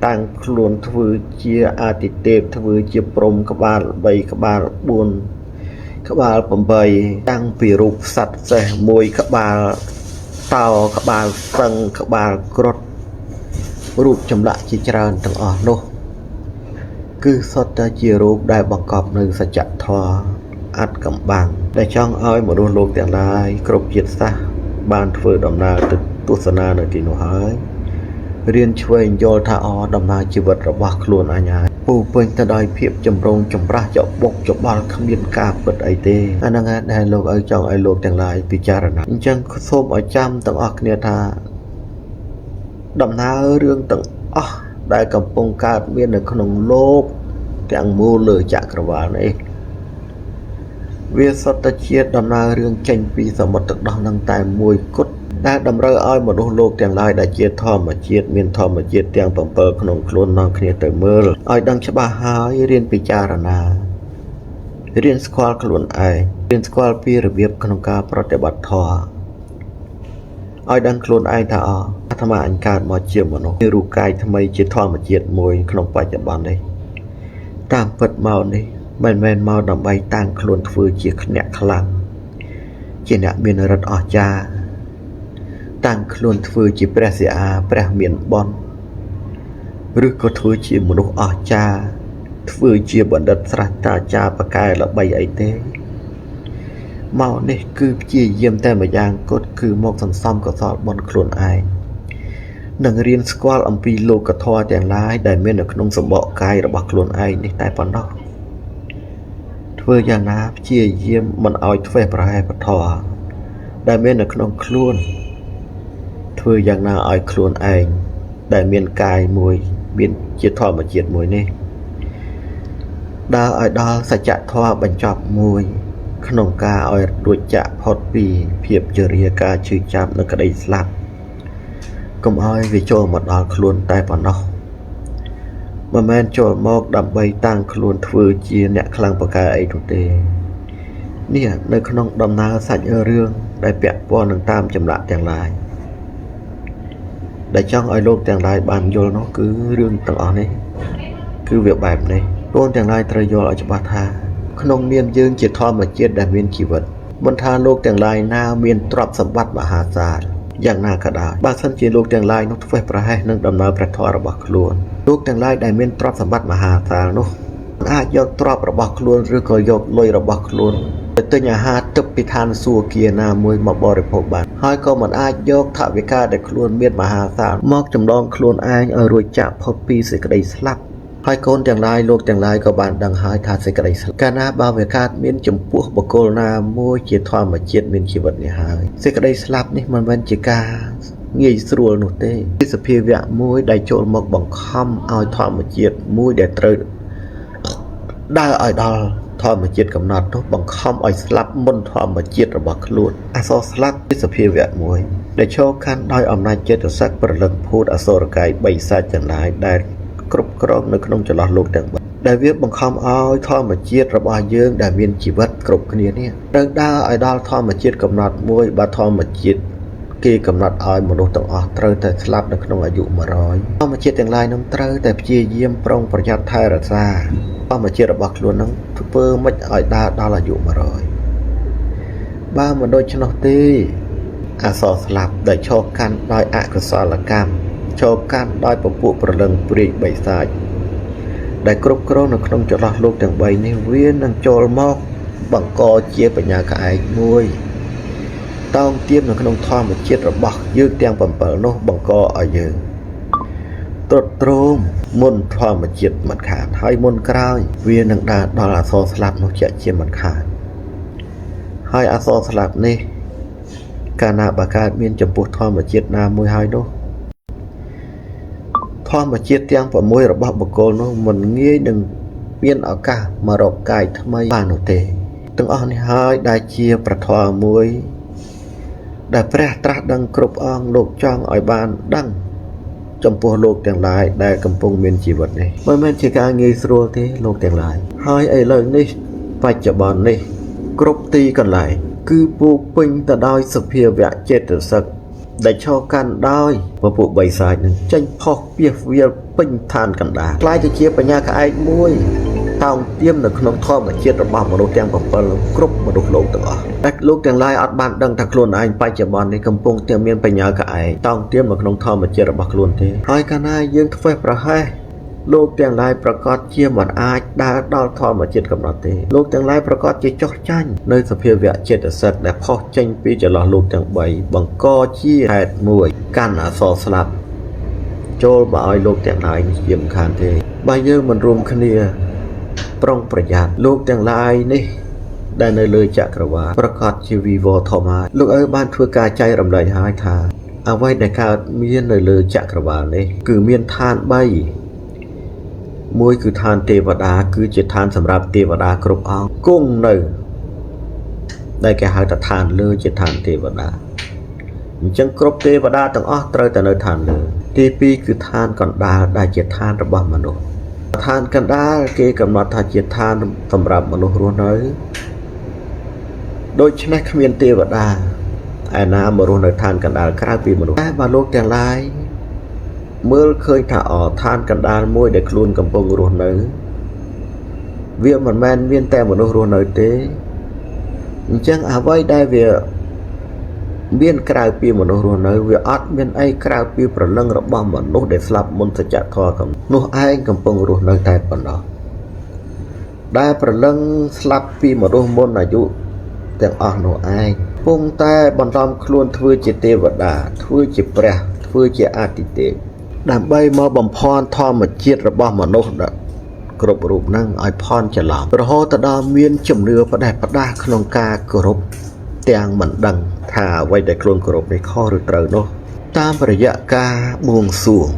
តាំងខ្លួនធ្វើជាអាទិទេពធ្វើជាព្រហ្មក្បាល3ក្បាល4ក្បាល8តាំងពីរូបសត្វសេះមួយក្បាលតោក្បាលសឹងក្បាលគ្រុឌ រូបចម្លាក់ជាច្រើនទាំងអស់នោះគឺសុទ្ធតែជារូបដែលបង្កប់នៅសច្ចធម៌អត្តកំបាំងដែលចង់ឲ្យមនុស្សលោកទាំងឡាយគ្រប់ជាតិសាសន៍បានធ្វើដំណើរទៅទស្សនានៅទីនោះហើយរៀនឆ្វេងយល់ថាអដំណើរជីវិតរបស់ខ្លួនអញហើយពូពេញទៅដោយភាពចម្រូងចម្រាសច្បុកច្បល់គ្មានការពិតអីទេអាហ្នឹងដែលលោកឲ្យចង់ឲ្យលោកទាំងឡាយពិចារណាអញ្ចឹងសូមឲ្យចាំទាំងអស់គ្នាថាដំណើររឿងទាំងអស់ដែលកំពុងកើតមាននៅក្នុងលោកទាំងមូលលើចក្រវាលនេះវាសុទ្ធតែជាដំណើររឿងចេញពីសមុទ្រទឹកដោះនឹងតែមួយគត់ដែលតម្រូវឲ្យមនុស្សលោកទាំងឡាយដែលជាធម្មជាតិមានធម្មជាតិទាំង7ក្នុងខ្លួននាំគ្នាទៅមើលឲ្យដឹងច្បាស់ហើយរៀនពិចារណារៀនស្គាល់ខ្លួនឯងរៀនស្គាល់ពីរបៀបក្នុងការប្រតិបត្តិធម៌ឲ្យដឹងខ្លួនឯងថាអាត្មាអញកើតមកជាមនុស្សមានរូបកាយថ្មីជាធម្មជាតិមួយក្នុងបច្ចុប្បន្ននេះតាមពិតមកនេះមិនមែនមកដើម្បីតាំងខ្លួនធ្វើជាអ្នកខ្លាំងជាអ្នកមានឫទ្ធិអស្ចារ្យតាំងខ្លួនធ្វើជាព្រះសិអាព្រះមានបុណ្យឬក៏ធ្វើជាមនុស្សអស្ចារ្យធ្វើជាបណ្ឌិតស្រះតាចារ្យបកែល្បីអីទេមកនេះគឺព្យាយាមតែម្យ៉ាងគត់គឺមកសន្សំកុសលបុណ្យខ្លួនឯងនិងរៀនស្គាល់អំពីលោកធម៌ទាំងឡាយដែលមាននៅក្នុងសម្បកកាយរបស់ខ្លួនឯងនេះតែប៉ុណ្ណោះធ្វើយ៉ាងណាព្យាយាមមិនឲ្យធ្វេសប្រហែសពធម៌ដែលមាននៅក្នុងខ្លួនធ្វើយ៉ាងណាឲ្យខ្លួនឯងដែលមានកាយមួយមានជាធម្មជាតិមួយនេះដើរឲ្យដល់សច្ចធម៌បញ្ចប់មួយក្នុងការឲ្យរួចចាកផុតពីភាពជរាការឈឺចាប់និងក្តីស្លាប់កុំឲ្យវាចូលមកដល់ខ្លួនតែប៉ុណ្ណោះមិនមែនចូលមកដើម្បីតាំងខ្លួនធ្វើជាអ្នកខ្លាំងពូកែអីនោះទេនេះនៅក្នុងដំណើរសាច់រឿងដែលពាក់ព័ន្ធនឹងតាមចម្លាក់ទាំងឡាយដែលចង់ឲ្យលោកទាំងឡាយបានយល់នោះគឺរឿងទាំងអស់នេះគឺវាបែបនេះកូនទាំងឡាយត្រូវយល់ឲ្យច្បាស់ថាក្នុងនាមយើងជាធម្មជាតិដែលមានជីវិតមិនថាលោកទាំងឡាយណាមានទ្រព្យសម្បត្តិមហាសាលយ៉ាងណាក៏ដោយបើសិនជាលោកទាំងឡាយនោះធ្វេសប្រហែសនឹងដំណើរព្រះធម៌របស់ខ្លួនលោកទាំងឡាយដែលមានទ្រព្យសម្បត្តិមហាសាលនោះអាចយកទ្រព្យរបស់ខ្លួនឬក៏យកលុយរបស់ខ្លួនទៅទិញអាហារទឹកពីឋានសួគ៌ណាមួយមកបរិភោគបានហើយក៏មិនអាចយកថវិកាដែលខ្លួនមានមហាសាលមកចម្លងខ្លួនឯងឲ្យរួចចាកផុតពីសេចក្តីស្លាប់ហើយកូនទាំងឡាយលោកទាំងឡាយក៏បានដឹងហើយថាសេចក្តីស្លាប់កាលណាបើវាកើតមានចំពោះបុគ្គលណាមួយជាធម្មជាតិមានជីវិតនេះហើយសេចក្តីស្លាប់នេះមិនមែនជាការងាយស្រួលនោះទេជាសភាវៈមួយដែលចូលមកបង្ខំឲ្យធម្មជាតិមួយដែលត្រូវដើរឲ្យដល់ធម្មជាតិកំណត់នោះបង្ខំឲ្យស្លាប់មុនធម្មជាតិរបស់ខ្លួនអសរស្លាប់ជាសភាវៈមួយដែលឈរកាន់ដោយអំណាចចេតសិកព្រលឹងភូតអសុរកាយបីសាច់ទាំងឡាយដែលគ្រប់គ្រងនៅក្នុងចន្លោះលោកទាំងបីដែលវាបង្ខំឲ្យធម្មជាតិរបស់យើងដែលមានជីវិតគ្រប់គ្នានេះត្រូវដើរឲ្យដល់ធម្មជាតិកំណត់មួយបើធម្មជាតិគេកំណត់ឲ្យមនុស្សទាំងអស់ត្រូវតែស្លាប់នៅក្នុងអាយុ100ធម្មជាតិទាំងឡាយនឹងត្រូវតែព្យាយាមប្រុងប្រយ័ត្នថែរក្សាធម្មជាតិរបស់ខ្លួននឹងធ្វើម៉េចឲ្យដើរដល់អាយុ100បើមិនដូច្នោះទេអសរស្លាប់ដែលឈរកាន់ដោយអកុសលកម្មឈរកាន់ដោយពពួកព្រលឹងព្រាយបិសាចដែលគ្រប់គ្រងនៅក្នុងចន្លោះលោកទាំង3នេះវានឹងចូលមកបង្កជាបញ្ញាក្អែកមួយតោងទៀមនៅក្នុងធម្មជាតិរបស់យើងទាំង7នោះបង្កឲ្យយើងទ្រុឌទ្រោមមុនធម្មជាតិមិនខានហើយមុនក្រោយវានឹងដើរដល់អសរស្លាប់នោះជាជាមិនខានហើយអសរស្លាប់នេះកាលណាបើកើតមានចំពោះធម្មជាតិណាមួយហើយនោះធម្មជាតិទាំង6របស់បុគ្គលនោះមិនងាយនឹងមានឱកាសមករកកាយថ្មីបាននោះទេទាំងអស់នេះហើយដែលជាប្រធមមួយដែលព្រះត្រាស់ដឹងគ្រប់អង្គលោកចង់ឲ្យបានដឹងចំពោះលោកទាំងឡាយដែលកំពុងមានជីវិតនេះមិនមែនជាការងាយស្រួលទេលោកទាំងឡាយហើយឥឡូវនេះបច្ចុប្បន្ននេះគ្រប់ទីកន្លែងគឺពោពេញទៅដោយសភាវៈចេតសិកដែលឈរកាន់ដោយពពួកបិសាចនឹងចេញផុសពាសវាលពេញឋានកណ្ដាលក្លាយទៅជាបញ្ញាក្អែកមួយ តោងទៀមនៅក្នុងធម្មជាតិរបស់មនុស្សទាំង7គ្រប់មនុស្សលោកទាំងអស់តែលោកទាំងឡាយអត់បានដឹងថាខ្លួនឯងបច្ចុប្បន្ននេះកំពុងតែមានបញ្ញាក្អែកតោងទៀមនៅក្នុងធម្មជាតិរបស់ខ្លួនទេហើយកាលណាយើងធ្វេសប្រហែសលោកទាំងឡាយប្រកាសជាមិនអាចដើរដល់ធម្មជាតិកំណត់ទេលោកទាំងឡាយប្រកាសជាចោះចាញ់នៅសភាវៈចេតសិកដែលផុសចេញពីចន្លោះលោកទាំង3បង្កជាហេតុមួយកាន់អសរស្លាប់ចូលមកឲ្យលោកទាំងឡាយនេះជាមិនខានទេបើយើងមិនរួមគ្នាប្រុងប្រយ័ត្នលោកទាំងឡាយនេះដែលនៅលើចក្រវាលប្រកាសជាវិវត្តធម្មហើយលោកឪបានធ្វើការចែករំលែកហើយថាអ្វីដែលកើតមាននៅលើចក្រវាលនេះគឺមានឋាន3មួយគឺឋានទេវតាគឺជាឋានសម្រាប់ទេវតាគ្រប់អង្គគង់នៅដែលគេហៅថាឋានលើជាឋានទេវតាអញ្ចឹងគ្រប់ទេវតាទាំងអស់ត្រូវតែនៅឋានលើទី2គឺឋានកណ្ដាលដែលជាឋានរបស់មនុស្សឋានកណ្ដាលគេកំណត់ថាជាឋានសម្រាប់មនុស្សរស់នៅដូច្នេះគ្មានទេវតាឯណាមករស់នៅឋានកណ្ដាលក្រៅពីមនុស្សតែបើលោកទាំងឡាយមើលឃើញថាអឋានកណ្ដាលមួយដែលខ្លួនកំពុងរស់នៅវាមិនមែនមានតែមនុស្សរស់នៅទេអញ្ចឹងអ្វីដែលវាមានក្រៅពីមនុស្សរស់នៅវាអត់មានអីក្រៅពីព្រលឹងរបស់មនុស្សដែលស្លាប់មុនសច្ចធម៌កំនោះឯងកំពុងរស់នៅតែប៉ុណ្ណោះដែលព្រលឹងស្លាប់ពីមនុស្សមុនអាយុទាំងអស់នោះឯងពងតែបន្លំខ្លួនធ្វើជាទេវតាធ្វើជាព្រះធ្វើជាអាទិទេពដើម្បីមកបំផន់ធម្មជាតិរបស់មនុស្សគ្រប់រូបហ្នឹងឲ្យផន់ច្រឡំរហូតដល់មានជំនឿផ្ដេសផ្ដាស់ក្នុងការគោរពទាំងមិនដឹងថាអ្វីដែលខ្លួនគោរពនេះខុសឬត្រូវនោះតាមរយៈការបួងសួង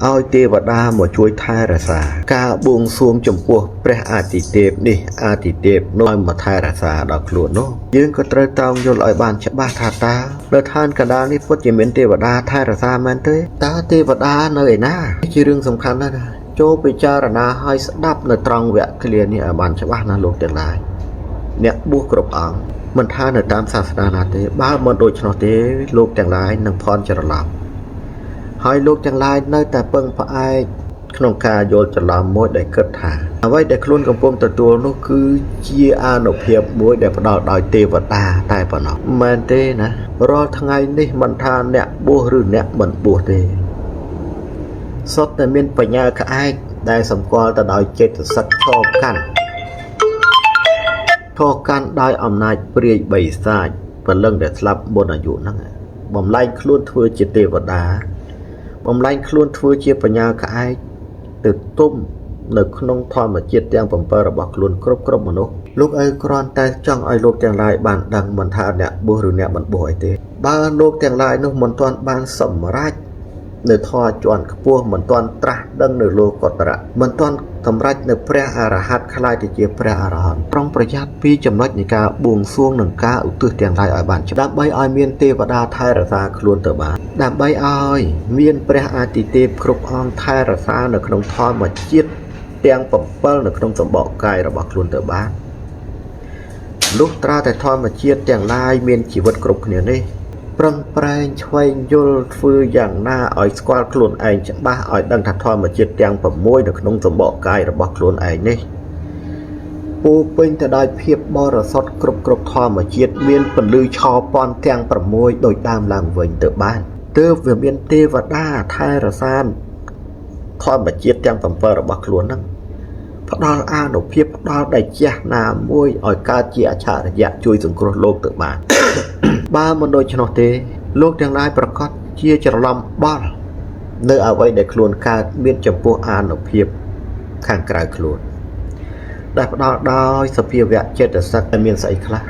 ឲ្យទេវតាមកជួយថែរក្សាការបួងសួងចំពោះព្រះអាទិទេពនេះអាទិទេពនោះឲ្យមកថែរក្សាដល់ខ្លួននោះយើងក៏ត្រូវតោងយល់ឲ្យបានច្បាស់ថាតើនៅឋានកណ្ដាលនេះពិតជាមានទេវតាថែរក្សាមែនទេតើទេវតានៅឯណាជារឿងសំខាន់ណាស់ណាចូលពិចារណាឲ្យស្ដាប់នៅត្រង់វគ្គឃ្លានេះឲ្យបានច្បាស់ណាស់លោកទាំងឡាយអ្នកបួសគ្រប់អង្គមិនថានៅតាមសាសនាណាទេបើមិនដូច្នោះទេលោកទាំងឡាយនឹងផន់ច្រឡំហើយលោកទាំងឡាយនៅតែពឹងផ្អែកក្នុងការយល់ច្រឡំមួយដែលគិតថាអ្វីដែលខ្លួនកំពុងទទួលនោះគឺជាអានុភាពមួយដែលផ្ដល់ដោយទេវតាតែប៉ុណ្ណោះមិនមែនទេណារាល់ថ្ងៃនេះមិនថាអ្នកបួសឬអ្នកមិនបួសទេសុទ្ធតែមានបញ្ញាក្អែកដែលសម្គាល់ទៅដោយចេតសិកឈរកាន់ដោយអំណាចព្រាយបិសាចព្រលឹងដែលស្លាប់មុនអាយុហ្នឹងបំលែងខ្លួនធ្វើជាទេវតាបំលែងខ្លួនធ្វើជាបញ្ញាក្អែកទៅទុំនៅក្នុងធម្មជាតិទាំង7របស់ខ្លួនគ្រប់មនុស្សលោកឪគ្រាន់តែចង់ឲ្យលោកទាំងឡាយបានដឹងមិនថាអ្នកបួសឬអ្នកមិនបួសអីទេបើលោកទាំងឡាយនោះមិនទាន់បានសម្រេចនៅធម៌ជាន់ខ្ពស់មិនទាន់ត្រាស់ដឹងនៅលោកុត្តរៈមិនទាន់សម្រេចនៅព្រះអរហន្តក្លាយទៅជាព្រះអរហន្តប្រុងប្រយ័ត្នពីចំណុចនៃការបួងសួងនិងការឧទ្ទិសទាំងឡាយឲ្យបានច្បាស់ដើម្បីឲ្យមានទេវតាថែរក្សាខ្លួនទៅបានដើម្បីឲ្យមានព្រះអាទិទេពគ្រប់អង្គថែរក្សានៅក្នុងធម្មជាតិទាំង7នៅក្នុងសម្បកកាយរបស់ខ្លួនទៅបានលុះត្រាតែធម្មជាតិទាំងឡាយមានជីវិតគ្រប់គ្នានេះប្រឹងប្រែងឆ្វេងយល់ធ្វើយ៉ាងណាឲ្យស្គាល់ខ្លួនឯងច្បាស់ឲ្យដឹងថាធម្មជាតិទាំង6នៅក្នុងសម្បកកាយរបស់ខ្លួនឯងនេះពោពេញទៅដោយភាពបរិសុទ្ធគ្រប់ធម្មជាតិមានពន្លឺឆោពន់ទាំង6ដោយដើមឡើងវិញទៅបានទើបវាមានទេវតាថែរក្សាធម្មជាតិទាំង7របស់ខ្លួនហ្នឹងផ្ដល់អានុភាពផ្ដល់ដែលជះណាមួយឲ្យកើតជាអច្ឆរិយៈជួយសង្គ្រោះលោកទៅបាន បើមិនដូច្នោះទេលោកទាំងឡាយប្រកាសជាច្រឡំបល់នៅអ្វីដែលខ្លួនកើតមានចំពោះអានុភាពខាងក្រៅខ្លួនដែលផ្ដល់ដោយសភាវៈចេតសិកដែលមានស្អីខ្លះ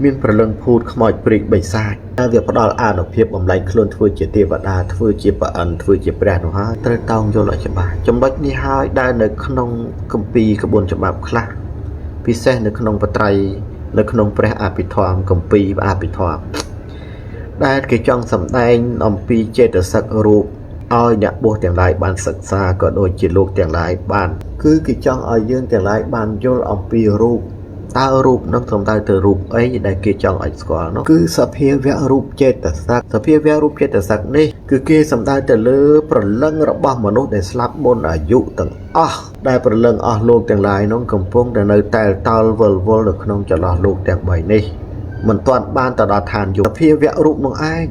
មានព្រលឹងភូតខ្មោចព្រាយបិសាចដែលវាផ្ដល់អានុភាពបំលែងខ្លួនធ្វើជាទេវតាធ្វើជាប្រអិនធ្វើជាព្រះនោះហើយត្រូវតោងយល់ឲ្យច្បាស់ចំណុចនេះហើយដែលនៅក្នុងគម្ពីរក្បួនច្បាប់ខ្លះពិសេសនៅក្នុងបត្រៃនៅក្នុងព្រះអភិធម្មគម្ពីរអភិធម្មដែលគេចង់សម្ដែងអំពីចេតសិករូបឲ្យអ្នកបួសទាំងឡាយបានសិក្សាក៏ដូចជាលោកទាំងឡាយបានគឺគេចង់ឲ្យយើងទាំងឡាយបានយល់អំពីរូបតើរូបនឹងសំដៅទៅរូបអីដែលគេចង់ឲ្យស្គាល់នោះគឺសភាវៈរូបចេតសិកសភាវៈរូបចេតសិកនេះ គឺគេសំដៅទៅលើព្រលឹងរបស់មនុស្សដែលស្លាប់មុនអាយុទាំងអស់ដែលព្រលឹងអស់លោកទាំងឡាយនោះកំពុងតែនៅតែលតល់វិលវល់នៅក្នុងចន្លោះលោកទាំង3នេះមិនទាន់បានទៅដល់ឋានយុភាវៈរូបនោះឯង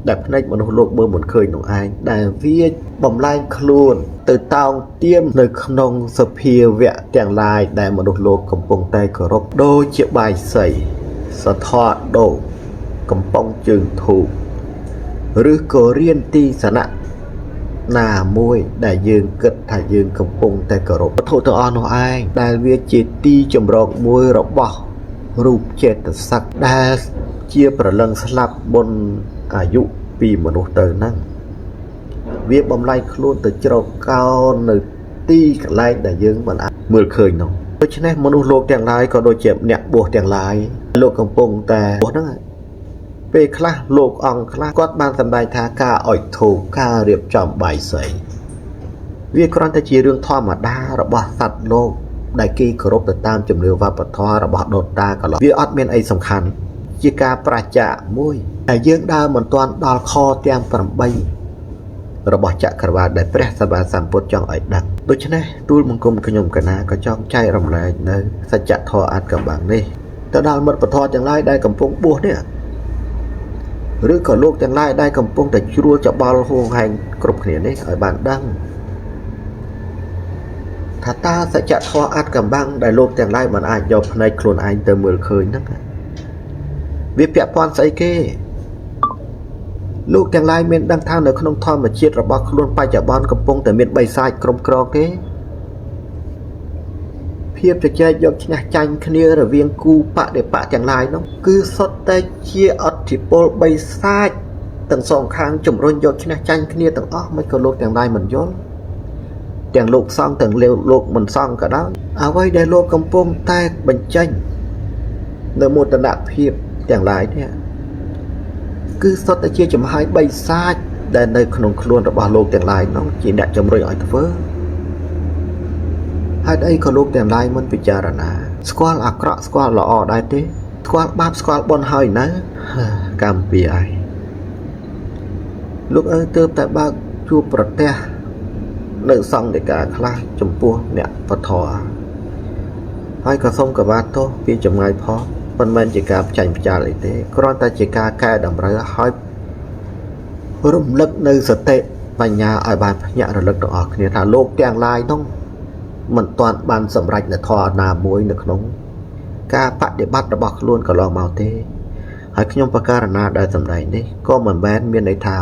ដែលភ្នែកមនុស្សលោកមើលមិនឃើញនោះឯងដែលវាបំលែងខ្លួនទៅតោងទៀមនៅក្នុងសភាវៈទាំងឡាយដែលមនុស្សលោកកំពុងតែគោរពដូចជាបាយសីសថដូងកំប៉ុងជើងធូបឬក៏រៀនទីសនៈណាមួយដែលយើងគិតថាយើងកំពុងតែគោរពវត្ថុទាំងអស់នោះឯងដែលវាជាទីចម្រោកមួយរបស់រូបចេតសិកដែលជាប្រលឹងស្លាប់បុណ្យអាយុពីមនុស្សទៅហ្នឹងវាបំលែងខ្លួនទៅជ្រកកោននៅទីកន្លែងដែលយើងមិនអាចមើលឃើញនោះដូច្នេះមនុស្សលោកទាំងឡាយក៏ដូចជាអ្នកបួសទាំងឡាយលោកកំពុងតែបួសហ្នឹងពេលខ្លះលោកអង្គខ្លះគាត់បានសម្ដែងថាការអុជធូបការរៀបចំបាយសីវាគ្រាន់តែជារឿងធម្មតារបស់សត្វលោកដែលគេគោរពទៅតាមជំនឿវប្បធម៌របស់ដូនតាកន្លងវាអត់មានអីសំខាន់ជាការប្រាចាកមួយតែយើងដើរមិនទាន់ដល់ខទាំង8របស់ចក្រវាលដែលព្រះសម្មាសម្ពុទ្ធចង់ឲ្យដឹងដូច្នេះទូលបង្គំខ្ញុំកណាក៏ចង់ចែករំលែកនៅសច្ចធម៌អាចកំបាំងនេះទៅដល់មិត្តពធទាំងឡាយដែលកំពុងបួសនេះឬក៏លោកទាំងឡាយដែលកំពុងតែជ្រួលច្បល់ហួងហែងគ្រប់គ្នានេះឲ្យបានដឹងថាតើសច្ចធម៌អាចកំបាំងដែលលោកទាំងឡាយមិនអាចយកភ្នែកខ្លួនឯងទៅមើលឃើញហ្នឹងវាពាក់ព័ន្ធស្អីគេលោកទាំងឡាយមានដឹងថានៅក្នុងធម្មជាតិរបស់ខ្លួនបច្ចុប្បន្នកំពុងតែមានបិសាចគ្រប់គ្រងទេភាពជជែកយកឈ្នះចាញ់គ្នារវាងគូបដិបៈទាំងឡាយនោះគឺសុទ្ធតែជាអធិពលបិសាចទាំងសងខាងជំរុញយកឈ្នះចាញ់គ្នាទាំងអស់មិនក៏លោកទាំងឡាយមិនយល់ទាំងលោកសង្ឃទាំងលោកមិនសង្ឃក៏ដោយអ្វីដែលលោកកំពុងតែបញ្ចេញនៅមោទនភាពទាំងឡាយនេះគឺសុទ្ធតែជាចំហាយបិសាចដែលនៅក្នុងខ្លួនរបស់លោកទាំងឡាយនោះជាអ្នកជំរុញឲ្យធ្វើហេតុអីក៏លោកទាំងឡាយមិនពិចារណាស្គាល់អាក្រក់ស្គាល់ល្អដែរទេស្គាល់បាបស្គាល់បុណ្យហើយនៅកម្មពីឯងលោកអើទើបតែបើកជួបប្រទះនៅសង្ឃដីកាខ្លះចំពោះអ្នកពធហើយក៏សូមកបាទោសពីចម្ងាយផងមិនមែនជាការផ្ចាញ់ផ្ចាលអីទេគ្រាន់តែជាការកែតម្រូវឲ្យរំលឹកនៅសតិបញ្ញាឲ្យបានភ្ញាក់រលឹកទាំងអស់គ្នាថាលោកទាំងឡាយនោះមិនទាន់បានសម្រេចនៅធម៌ណាមួយនៅក្នុងការបដិបត្តិរបស់ខ្លួនកន្លងមកទេហើយខ្ញុំបការណាដែលសម្ដែងនេះក៏មិនមែនមានន័យថា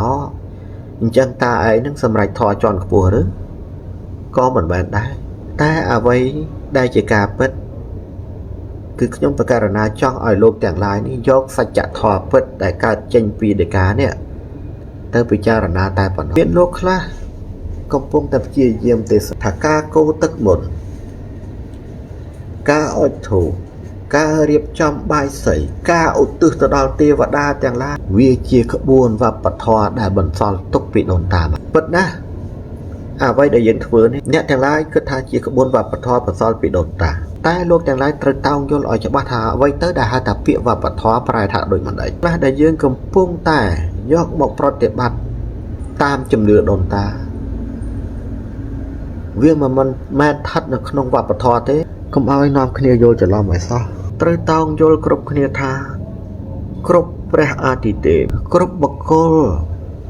អញ្ចឹងតាឯងនឹងសម្រេចធម៌ជាន់ខ្ពស់ឬក៏មិនមែនដែរតែអ្វីដែលជាការពិតគឺខ្ញុំបការណាចង់ឲ្យលោកទាំងឡាយនេះយកសច្ចធម៌ពិតដែលកើតចេញពីដីកានេះទៅពិចារណាតែប៉ុណ្ណោះមានលោកខ្លះកំពុងតែព្យាយាមទេសថាការកូរទឹកមុនការអុជធូបការរៀបចំបាយសីការឧទ្ទិសទៅដល់ទេវតាទាំងឡាយវាជាក្បួនវប្បធម៌ដែលបន្សល់ទុកពីដូនតាពិតណាស់អ្វីដែលយើងធ្វើនេះអ្នកទាំងឡាយគិតថាជាក្បួនវប្បធម៌បន្សល់ពីដូនតាតែលោកទាំងឡាយត្រូវតោងយល់ឲ្យច្បាស់ថាអ្វីទៅដែលហៅថាពាក្យវប្បធម៌ប្រែថាដូចម្ដេចខ្លះដែលយើងកំពុងតែយកមកប្រតិបត្តិតាមជំនឿដូនតាវាមិនមែនស្ថិតនៅក្នុងវប្បធម៌ទេកុំឲ្យនាំគ្នាយល់ច្រឡំឲ្យសោះត្រូវតោងយល់គ្រប់គ្នាថាគ្រប់ព្រះអាទិទេពគ្រប់បុគ្គល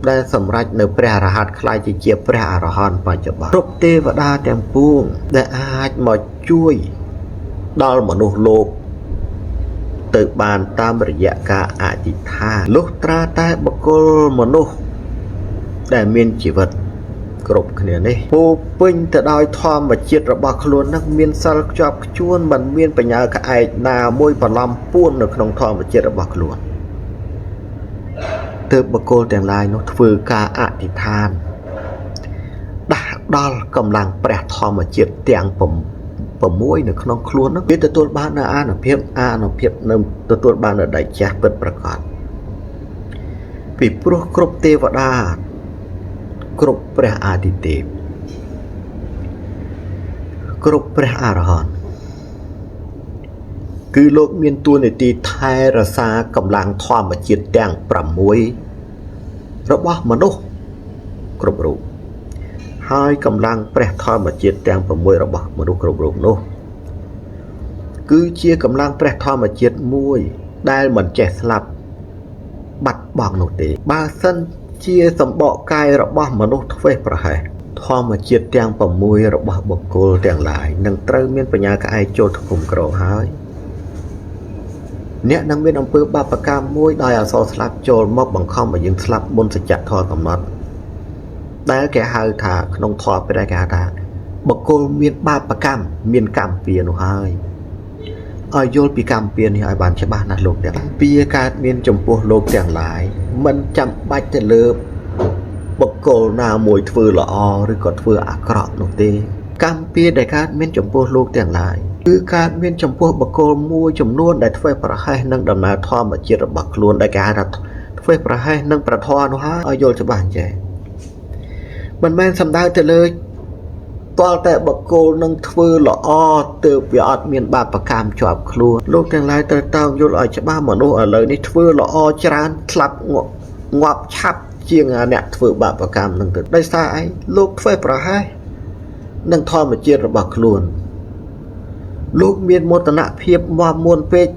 ដែលសម្រេចនៅព្រះអរហន្តក្លាយជាព្រះអរហន្តបច្ចុប្បន្នគ្រប់ទេវតាទាំងពួងដែលអាចមកជួយដល់មនុស្សលោកទៅបានតាមរយៈការអធិដ្ឋានលុះត្រាតែបុគ្គលមនុស្សដែលមានជីវិតគ្រប់គ្នានេះពោពេញទៅដោយធម្មជាតិរបស់ខ្លួននឹងមានសិលខ្ជាប់ខ្ជួនមិនមានបញ្ញាក្អែកណាមួយបន្លំពួននៅក្នុងធម្មជាតិរបស់ខ្លួនទើបបុគ្គលទាំងឡាយនោះធ្វើការអធិដ្ឋានដាស់ដល់កម្លាំងព្រះធម្មជាតិទាំង6នៅក្នុងខ្លួននោះវាទទួលបាននូវអានុភាពនឹងទទួលបាននូវដៃចាស់ពិតប្រាកដពីព្រោះគ្រប់ទេវតាគ្រប់ព្រះអាទិទេពគ្រប់ព្រះអរហន្តគឺលោកមានតួនាទីថែរក្សាកម្លាំងធម្មជាតិទាំង6 របស់មនុស្សគ្រប់រូបហើយកម្លាំងព្រះធម្មជាតិទាំង6របស់មនុស្សគ្រប់រូបនោះគឺជាកម្លាំងព្រះធម្មជាតិមួយដែលមិនចេះស្លាប់បាត់បង់នោះទេបើសិនជាសម្បកកាយរបស់មនុស្សធ្វេសប្រហែសធម្មជាតិទាំង6របស់បុគ្គលទាំងឡាយនឹងត្រូវមានបញ្ញាក្អែកចូលធំក្រហើយអ្នកនឹងមានអំពើបាបកម្មមួយដោយអសរស្លាប់ចូលមកបង្ខំឲ្យយើងស្លាប់មុនសច្ចធម៌កំណត់ដែលគេហៅថាក្នុងធម៌ព្រះគេហៅថាបុគ្គលមានបាបកម្មមានកម្មពៀនោះហើយឲ្យយល់ពីកម្មពៀនេះឲ្យបានច្បាស់ណាស់លោកទាំងពៀកើតមានចំពោះលោកទាំងឡាយមិនចាំបាច់ទៅលើបុគ្គលណាមួយធ្វើល្អឬក៏ធ្វើអាក្រក់នោះទេកម្មពៀដែលកើតមានចំពោះលោកទាំងឡាយគឺកើតមានចំពោះបុគ្គលមួយចំនួនដែលធ្វើប្រហែសនឹងដំណើរធម្មជាតិរបស់ខ្លួនដែលគេហៅថាធ្វើប្រហែសនឹងប្រធម៌នោះហើយឲ្យយល់ច្បាស់អញ្ចឹងមិនមែនសំដៅទៅលើតលតែបុគ្គលនឹងធ្វើល្អទើបវាអត់មានបាបកម្មជាប់ខ្លួនលោកទាំងឡាយត្រូវតោងយល់ឲ្យច្បាស់មនុស្សឥឡូវនេះធ្វើល្អច្រើនស្លាប់ងាប់ឆាប់ជាងអ្នកធ្វើបាបកម្មនឹងទៅដោយសារអីលោកធ្វើប្រហែសនឹងធម្មជាតិរបស់ខ្លួនលោកមានមោទនភាពមាំមួនពេក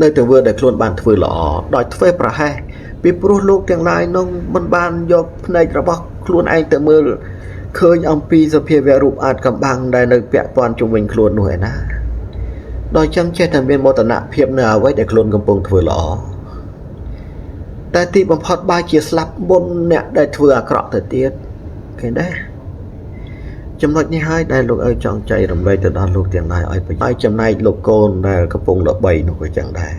នៅទង្វើដែលខ្លួនបានធ្វើល្អដោយធ្វើប្រហែសពីព្រោះលោកទាំងឡាយនោះមិនបានយកភ្នែករបស់ខ្លួនឯងទៅមើលឃើញអំពីសភាវៈរូបអាចកំបាំងដែលនៅពាក់ព័ន្ធជុំវិញខ្លួននោះឯណាដោយចឹងចេះតែមានមោទនភាពនៅអ្វីដែលខ្លួនកំពុងធ្វើល្អតែទីបំផុតបើជាស្លាប់មុនអ្នកដែលធ្វើអាក្រក់ទៅទៀតឃើញទេចំណុចនេះហើយដែលលោកឲ្យចង់ចែករំលែកទៅដល់លោកទាំងឡាយឲ្យចំណែកលោកកូនដែលកំពុងល្បីនោះក៏ចឹងដែរ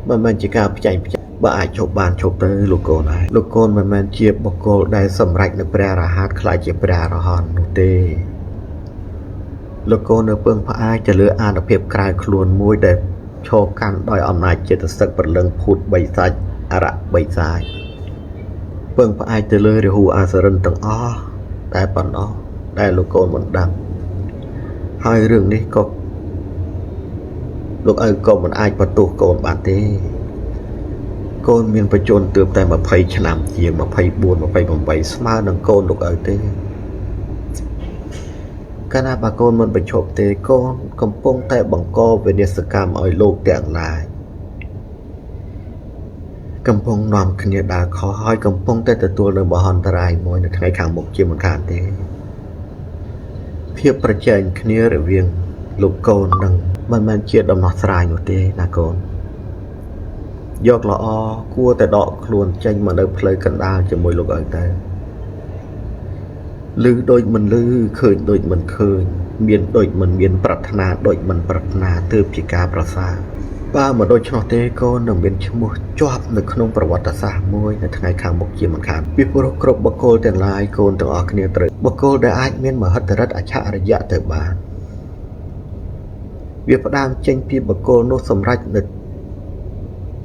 មិនមែនជាការផ្ចាញ់បើអាចឈប់បានឈប់ទៅលោកកូនហើយលោកកូនមិនមែនជាបុគ្គលដែលសម្រេចនៅព្រះរហ័តខ្លាចជាព្រះអរហន្តនោះទេលោកកូននៅពឹងផ្អែកទៅលើអានុភាពក្រៅខ្លួនមួយដែលឈរកាន់ដោយអំណាចចេតសិកព្រលឹងភូតបីសាច់អរៈបីសាច់ពឹងផ្អែកទៅលើរាហូអាសរិនទាំងអស់តែប៉ុណ្ណោះដែលលោកកូនមិនដឹងហើយរឿងនេះក៏លោកឪក៏មិនអាចបន្ទោសកូនបានទេកូនមានបច្ចុប្បន្នទើបតែ20ឆ្នាំជាង24 28ស្មើនឹងកូនលោកឪទេកាលណាបើកូនមិនបញ្ឈប់ទេកូនកំពុងតែបង្កវិនាសកម្មឲ្យលោកទាំងឡាយកំពុងនាំគ្នាដើរខុសហើយកំពុងតែទទួលនៅមហន្តរាយមួយនៅថ្ងៃខាងមុខជាមិនខានទេភាពប្រជែងគ្នារវាងលោកកូននឹងមិនមែនជាដំណោះស្រាយនោះទេណាកូនយកល្អគួរតែដកខ្លួនចេញមកនៅផ្លូវកណ្ដាលជាមួយលោកឪទៅឮដូចមិនឮឃើញដូចមិនឃើញមានដូចមិនមានប្រាថ្នាដូចមិនប្រាថ្នាទើបជាការប្រសើរបើមិនដូច្នោះទេកូននឹងមានឈ្មោះជាប់នៅក្នុងប្រវត្តិសាស្ត្រមួយនៅថ្ងៃខាងមុខជាមិនខានពីព្រោះគ្រប់បុគ្គលទាំងឡាយកូនទាំងអស់គ្នាត្រូវបុគ្គលដែលអាចមានមហិទ្ធិឫទ្ធិអច្ឆរិយៈទៅបានវាផ្ដើមចេញពីបុគ្គលនោះសម្រេច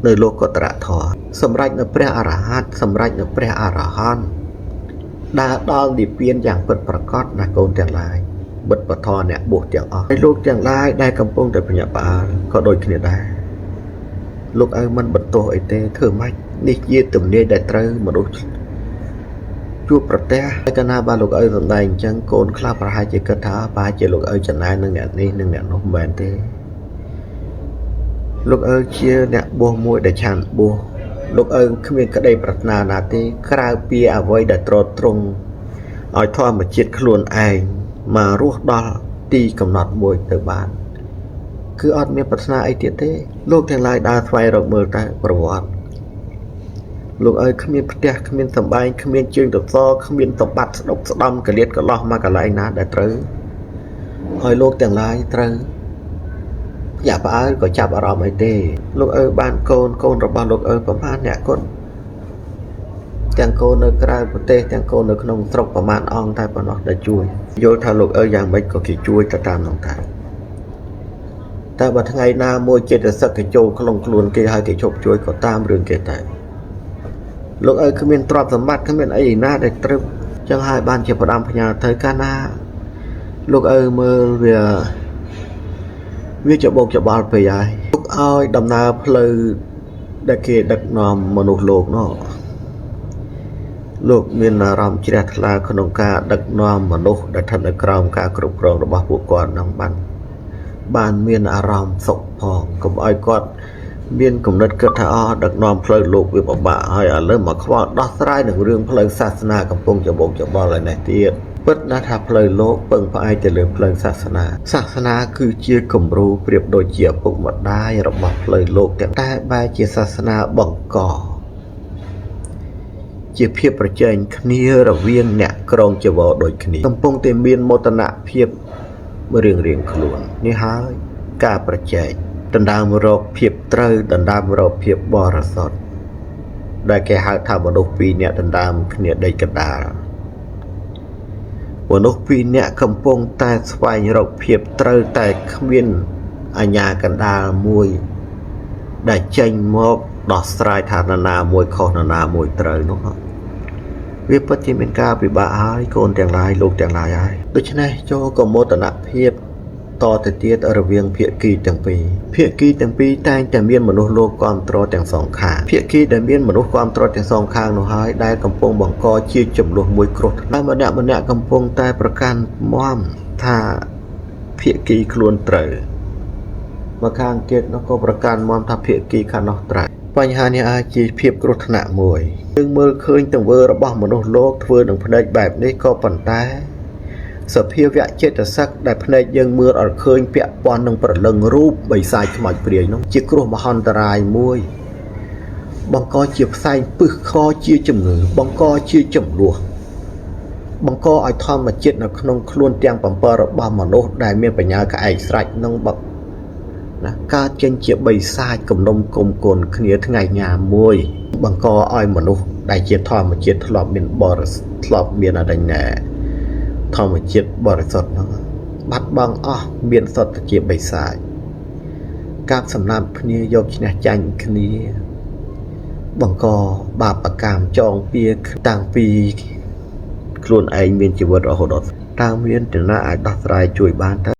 នៅលោកុត្តរធម៌សម្រេចនៅព្រះអរហន្តសម្រេចនៅព្រះអរហន្តដើរដល់និព្វានយ៉ាងពិតប្រាកដណាកូនទាំងឡាយបិទបធរអ្នកបួសទាំងអស់ហើយលោកទាំងឡាយដែលកំពុងតែភ្ញាក់ផ្អើលក៏ដូចគ្នាដែរលោកឪមិនបន្ទោសអីទេធ្វើម៉េចនេះជាទំនាយដែលត្រូវមនុស្សជួបប្រទះហើយកាលណាបើលោកឪសម្ដែងអញ្ចឹងកូនខ្លះប្រហែលជាគិតថាប្រហែលជាលោកឪចំណែននឹងអ្នកនេះនិងអ្នកនោះមិនមែនទេលោកឪជាអ្នកបួសមួយដែលឆានបួសលោកឪគ្មានក្តីប្រាថ្នាណាទេក្រៅពីអ្វីដែលទ្រទ្រង់ឲ្យធម្មជាតិខ្លួនឯងមករស់ដល់ទីកំណត់មួយទៅបានគឺអត់មានប្រាថ្នាអីទៀតទេលោកទាំងឡាយដើរស្វែងរកមើលតែប្រវត្តិលោកឪគ្មានផ្ទះគ្មានសម្បែងគ្មានជើងទសគ្មានសម្បត្តិស្ដុកស្ដំកលៀតកលោះមកកន្លែងណាដែលត្រូវហើយលោកទាំងឡាយត្រូវភ្ញាក់ផ្អើលក៏ចាប់អារម្មណ៍អីទេលោកឪបានកូនកូនរបស់លោកឪប្រហែលអ្នកគុណទាំងកូននៅក្រៅប្រទេសទាំងកូននៅក្នុងស្រុកប្រមាណអង្គតែប៉ុណ្ណោះដែលជួយយល់ថាលោកឪយ៉ាងម៉េចក៏គេជួយទៅតាមនោះដែរតែបើថ្ងៃណាមួយចិត្តសឹកគេចូលក្នុងខ្លួនគេហើយគេឈប់ជួយក៏តាមរឿងគេតែលោកឪគ្មានទ្រព្យសម្បត្តិគ្មានអីណាដែលត្រឹមចឹងហើយបានជាផ្ដាំផ្ញើទៅកាលណាលោកឪមើលវាច្បោកច្បល់ពេកហើយទុកឲ្យដំណើរផ្លូវដែលគេដឹកនាំមនុស្សលោកនោះ លោកមានអារម្មណ៍ជ្រះថ្លាក្នុងការដឹកនាំមនុស្សដែលស្ថិតនៅក្រោមការគ្រប់គ្រងរបស់ពួកគាត់នឹងបានមានអារម្មណ៍សុខផងកុំឲ្យគាត់មានគំនិតគិតថាអស់ដឹកនាំផ្លូវលោកវាពិបាកហើយឥឡូវមកខ្វល់ដោះស្រាយនឹងរឿងផ្លូវសាសនាកំពុងច្បោកច្បល់ឯនេះទៀតពិតណាស់ថាផ្លូវលោកពឹងផ្អែកទៅលើផ្លូវសាសនាសាសនាគឺជាគំរូប្រៀបដូចជាឪពុកម្ដាយរបស់ផ្លូវលោកទាំងតែបែរជាសាសនាបង្កជាភាពប្រជែងគ្នារវាងអ្នកក្រងជីវរដូចគ្នាកំពុងតែមានមោទនភាពរៀងៗខ្លួននេះហើយការប្រជែងដណ្ដើមរកភាពត្រូវដណ្ដើមរកភាពបរិសុទ្ធដែលគេហៅថាមនុស្សពីរនាក់ដណ្ដើមគ្នាដេកកណ្ដាលមនុស្សពីរនាក់កំពុងតែស្វែងរកភាពត្រូវតែគ្មានអាជ្ញាកណ្ដាលមួយដែលចេញមកដោះស្រាយថានរណាមួយខុសនរណាមួយត្រូវនោះវាពិតជាមានការពិបាកហើយកូនទាំងឡាយលោកទាំងឡាយហើយដូច្នេះចូលក៏មោទនភាពតទៅទៀតរវាងភាគីទាំងពីរភាគីទាំងពីរតែងតែមានមនុស្សលោកគ្រប់គ្រងទាំងសងខាងភាគីដែលមានមនុស្សគ្រប់គ្រងទាំងសងខាងនោះហើយដែលកំពុងបង្កជាចំនួនមួយគ្រោះថ្នាក់ម្នាក់ៗកំពុងតែប្រកាន់មមថាភាគីខ្លួនត្រូវមកខាងទៀតនោះក៏ប្រកាន់មមថាភាគីខាងនោះត្រូវបញ្ហានេះអាចជាភាពគ្រោះថ្នាក់មួយយើងមើលឃើញទង្វើរបស់មនុស្សលោកធ្វើនឹងភ្នែកបែបនេះក៏ប៉ុន្តែសភាវៈចេតសិកដែលភ្នែកយើងមើលអត់ឃើញពាក់ព័ន្ធនឹងព្រលឹងរូបបិសាចខ្មោចព្រាយនោះជាគ្រោះមហន្តរាយមួយបង្កជាផ្សែងពឹសខជាជំងឺបង្កជាចំនួនបង្កឲ្យធម្មជាតិនៅក្នុងខ្លួនទាំង7របស់មនុស្សដែលមានបញ្ញាក្អែកស្រេចនឹងបណាកើតចេញជាបិសាចគំនុំគុំគនគ្នាថ្ងៃញ៉ាមួយបង្កឲ្យមនុស្សដែលជាធម្មជាតិធ្លាប់មានបរិសុទ្ធធ្លាប់មានអរិញណែធម្មជាតិបរិសុទ្ធហ្នឹងបាត់បង់អស់មានសុទ្ធជាបិសាចការសម្លាប់គ្នាយកឈ្នះចាញ់គ្នាបង្កបាបកម្មចងពៀតាំងពីខ្លួនឯងមានជីវិតរហូតដល់តើមានចំណាអាចដោះស្រាយជួយបានតើ